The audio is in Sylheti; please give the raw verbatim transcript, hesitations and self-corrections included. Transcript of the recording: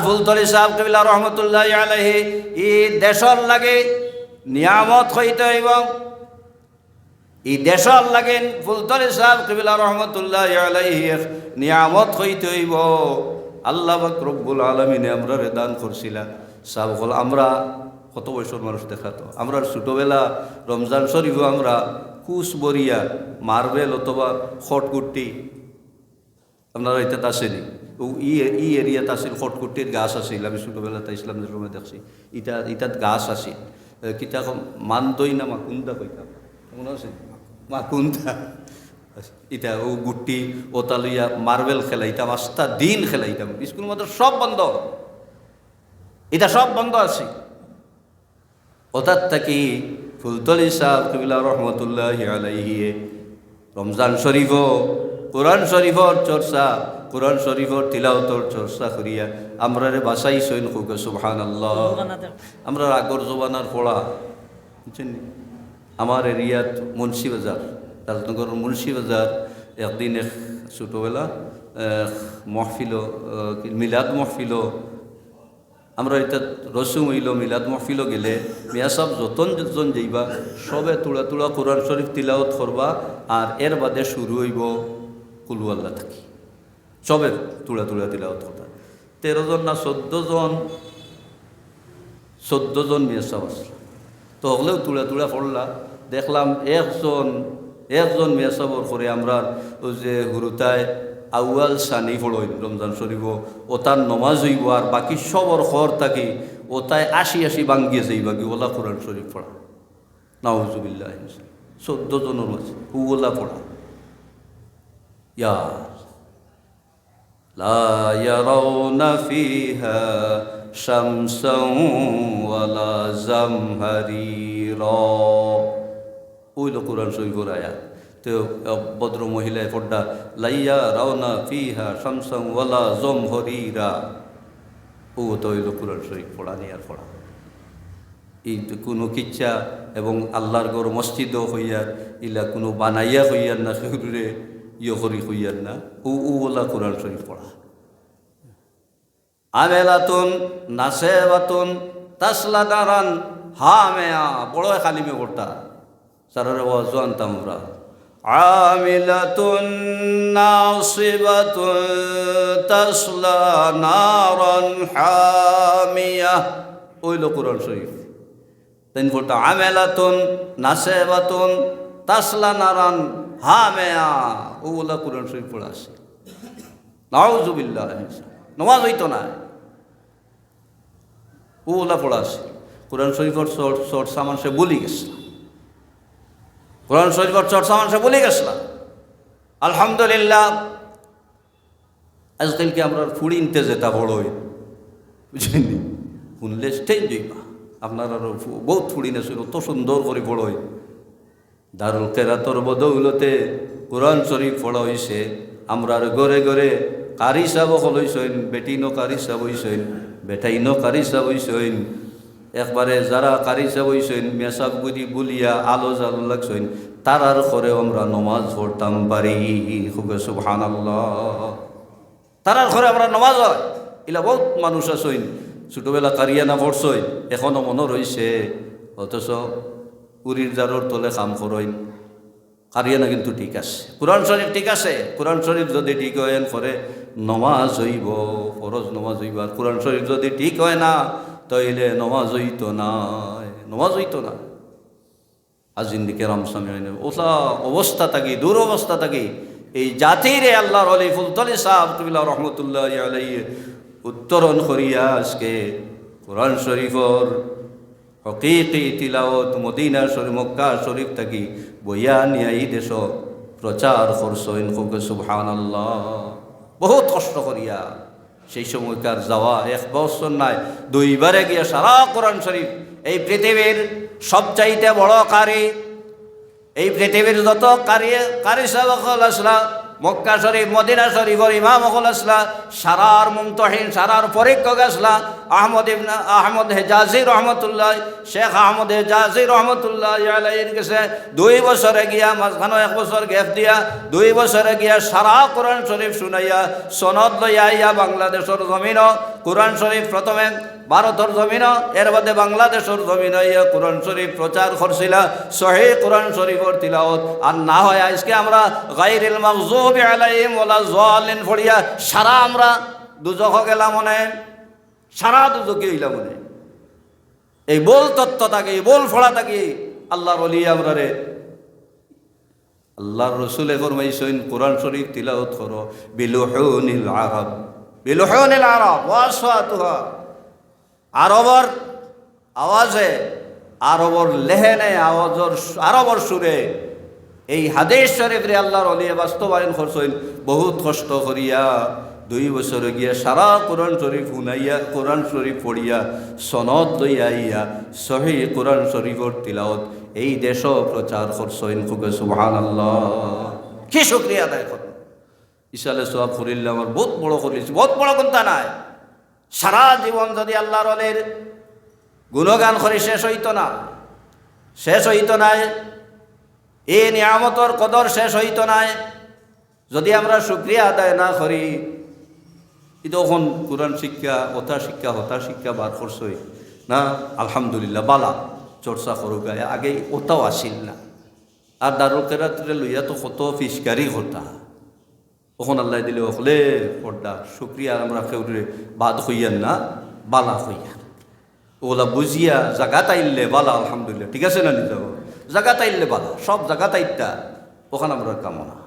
ফুলতলি সাহেব কিবলা রহমতুল্লাহ আলাইহি ই দেশর লাগি নিয়ামত অইতে অইবো। ই দেশর লাগি ফুলতলি সাহেব কিবলা রহমতুল্লাহ আলাইহি এক নিয়ামত অইতে অইবো। আল্লাহ পাক রব্বুল আলামিনে আমরারে দান করছিলা। সাহেব অকল, আমরা কত বয়সর মানুষ দেখাত, আমরার ছোটবেলা রমজান শরীফো আমরা কুশ বরিয়া মার্বেল অথবা খটগুটি আপনারা ইতাত আছেনি? ও ই, ই এরিয়াত আছিল, খটখটির গাছ আছিল। আমি ছোটবেলাতে ইসলাম ধর্মে দেখছি। ইতা, ইতাত গাছ আছিল। এ, কিতা কম, মান্দই না মাকুন্দা কইতাম। মনে আছে? মাকুন্দা। ইতা ও গুটি, ওতা লইয়া মার্বেল খেলাইতাম, আস্তা দিন খেলাইতাম। স্কুল মাদ্রাসা সব বন্ধ। ইতা সব বন্ধ আছে। অতার থাকি ফুলতলি সাহেব কিবলা রহমতুল্লাহ আলাইহিয়ে রমজান শরীফো কোরআন শরীফর চর্চা, কোরআন শরীফর তিলাওতর চর্চা করিয়া আমরারে বাঁচাইছইন। কউক্কা সুবহানাল্লাহ। আমরার আগর জমানার পড়া, বুঝছইন নি? আমার এরিয়াত মুন্সিবাজার, রাজনগরর মুন্সিবাজার, একদিন এক ছোটবেলা, এক মহফিলো, আহ, কি মিলাদ মহফিলো, আমরা ইতা রসুম অইলো মিলাদ মহফিলো গেলে মিয়া সাব যতজন যাইবা, সবে থুড়া থুড়া কোরআন শরীফ তিলাওত করবা। আর এর বাদে শুরু অইবো কুলু আল্লাহ থাকি। সবে থুড়া থুড়া তিলাওত করতা। তেরো জন না চোদ্দ জন, চোদ্দ জন মিয়া সাব আছলা। তো হকলেউ থুড়া থুড়া পড়লা। দেখলাম একজন, একজন মিয়া সাবর করে আমরার অউ যে হুরুতায় আউয়াল সানি পড়ইন রমজান শরীফো, ওতার নমাজ অইবো, আর বাকি সবর খর থাকি ওতায় আশি আশি ভাঙ্গিয়া যাইবাগি, ওলা কোরআন শরীফ পড়া। নাউজুবিল্লাহ। চোদ্দ জনর মাঝে হউ ওলা পড়া। ইয়া লা ইয়ারাউনা ফিহা শামসান ওয়ালা জামহারিরা। অইলো কোরআন শরীফর আয়াত। তো, আহ, ভদ্র মহিলায় পড়লা, "লা ইয়ারাউনা ফিহা শামসান ওয়ালা জামহারিরা।" অউ তো অইলো কোরআন শরীফ পড়া, নিয়ার পড়া। ই তো কুনু কিচ্ছা এবং আল্লাহর ঘর মসজিদও কইয়ার, ইলা কুনু বানাইয়া কইয়ার না, কেউরে ইয়ে করি কইয়ার না, অউ, অউ ওলা কোরআন শরীফ পড়া। আমেলাতুন নাসেবাতুন তাসলা নারান হামিয়া, বড় এক আলিমে পড়তা। সারারে ওয়াজও আনতাম আমরা। আমিলাতুন নাসিবাতুন তাসলা নারান হামিয়া। অইলো কোরআন শরীফ। তাইন পড়তা, "আমেলাতুন নাসেবাতুন তাসলা নারান হামিয়া।" অউ ওলা কোরআন শরীফ পড়া আছে। নাউজুবিল্লাহ। নমাজ অইতো না। অউ ওলা পড়া আছে। কোরআন শরীফর চর-, চর্চা মানষে ভুলি গেছলা। কোরআন শরীফর চর্চা মানষে ভুলি গেছলা। আলহামদুলিল্লাহ। আজকালকে আমরার ফুড়িন্তে যেতা পড়ইন, বুঝছইন নি? হুনলে strange অইবা। আপনারারও ফু-, বউত ফুড়িন আছইন, অত সুন্দর করি পড়ইন। দারুল কেরাতর বদৌলতে কোরআন শরীফ পড়া অইছে। আমরার ঘরে ঘরে কারি সাব অকল অইছইন, বেটিনও কারি সাব অইছইন, বেটাইনও কারি সাব অইছইন। একবারে যারা কারি সাব অইছইন, মেসাব গুদি বুলিয়া আলো জালো লাগছইন, তারার ঘরেও আমরা নমাজ পড়তাম পারি। কউক্কা সুবহানাল্লাহ। তারার ঘরে আমরা নমাজ অয়, ইলা বউত মানুষ আছইন, ছোটবেলা কারিয়ানা পড়ছইন, এখনো মনো রইছে, অথচ উরির জারর তলে কাম করইন। কারিয়ানা কিন্তু ঠিক আছে, কোরআন শরীফ ঠিক আছে। কোরআন শরীফ যুদি ঠিক অয়, এন করে নমাজ অইবো, ফরজ নমাজ অইবো। আর কোরআন শরীফ যুদি ঠিক অয় না, তাইলে নমাজ অইতো নায়, নমাজ অইতো না। আজিন্দিকে রামসামি অইনে ওলা অবস্থা থাকি, দুরবস্থা থাকি, এই জাতিরে আল্লাহর ওলি ফুলতলি সাহেব কিবলা রহমতুল্লাহ আলাইহি উত্তরণ করিয়া আজকে কোরআন শরীফর হকিকি তিলাওত মদিনা শরীফ, মক্কা শরীফ থাকি বইয়া নিয়া ই দেশো প্রচার করছইন। কউক্কা সুবহানাল্লাহ। বউত কষ্ট করিয়া সেই সময়কার যাওয়া এক বছর নায়, দুইবারে গিয়া সারা কোরআন শরীফ, এই পৃথিবীর সবচাইতে বড় কারি, এই পৃথিবীর যত কারি, কারি সাব অকল আছলা, মক্কা শরীফ, মদিনা শরীফর ইমাম অকল আছলা, সারার মুমতহিন, সারার পরীক্ষক আছলা আহমদ ইবনে, আহমদ হেজাজি রহমতুল্লাহ, শেখ আহমদ হেজাজি রহমতুল্লাহ আলাইহির গেছে দুই বছরে গিয়া, মাঝখানো এক বছর গ্যাপ দিয়া, দুই বছরে গিয়া সারা কোরআন শরীফ শুনাইয়া, সনদ লইয়া আইয়া বাংলাদেশর জমিনো কোরআন শরীফ প্রথমে ভারতর জমিনো, এর বাদে বাংলাদেশর জমিনো ইয়া কোরআন শরীফ প্রচার করছিলা, সহি কোরআন শরীফর তিলাওত। আর না হয় আজকে আমরা গায়রিল মাগযুবি আলাইহিম ওয়ালা জাল্লিন পড়িয়া সারা আমরা দুজখো গেলাম অনে, সারা দুজখি অইলাম অনে। এই ভুল তত্ত্ব থাকি, এই ভুল ফড়া থাকি আল্লাহর ওলি আমরারে আল্লাহর রসুলে ফরমাইছইন, "কোরআন শরীফ তিলাওত করো, বিলুহুনিল আরব, বিলুহুনিল আরব, ওয়া আসওয়াতুহা।" আরবর আওয়াজে, আরবর লেহেনে, আওয়াজর সু-, আরবর সুরে এই হাদিস শরীফরে আল্লাহর ওলিয়ে বাস্তবায়ন করছইন বহুত কষ্ট করিয়া। দুই বছরে গিয়া সারা কোরআন শরীফ হুনাইয়া, কোরআন শরীফ পড়িয়া, সনদ লইয়া আইয়া, সহি কোরআন শরীফর তিলাওত এই দেশো প্রচার করছইন। খুব সুবহানাল্লাহ। কি শুকরিয়া আদায় করব? ইসালে সওয়াব করিলে আমার বহুত বড় করিলিছি, বহুত বড় কুন্তা নাই। সারা জীবন যদি আল্লাহর ওলির গুণগান করি শেষ অইতো না, শেষ অইতো নায়। এই নিয়ামতর কদর শেষ অইতো নায়। যদি আমরা শুকরিয়া আদায় না করি, ইতো অখন কোরআন শিক্ষা, অতা শিক্ষা, হতা শিক্ষা বার করছইন না, আলহামদুলিল্লাহ, বালা, চর্চা করুক, আগে অতাও আছিল না। আর দারুল কেরাতরে লইয়া তো কত ফিসকারি কথা। অখন আল্লায় দিলে অকলে পর্দা, শুকরিয়া, আর আমরা কেউরে বাদ কইয়ার না, বালা কইয়ার। অলা বুঝিয়া জাগাত আইলে বালা, আলহামদুলিল্লাহ, ঠিক আছে না নি? জাগাত আইলে বালা, সব জাগাত আইতা, অখান আমরার কামনা।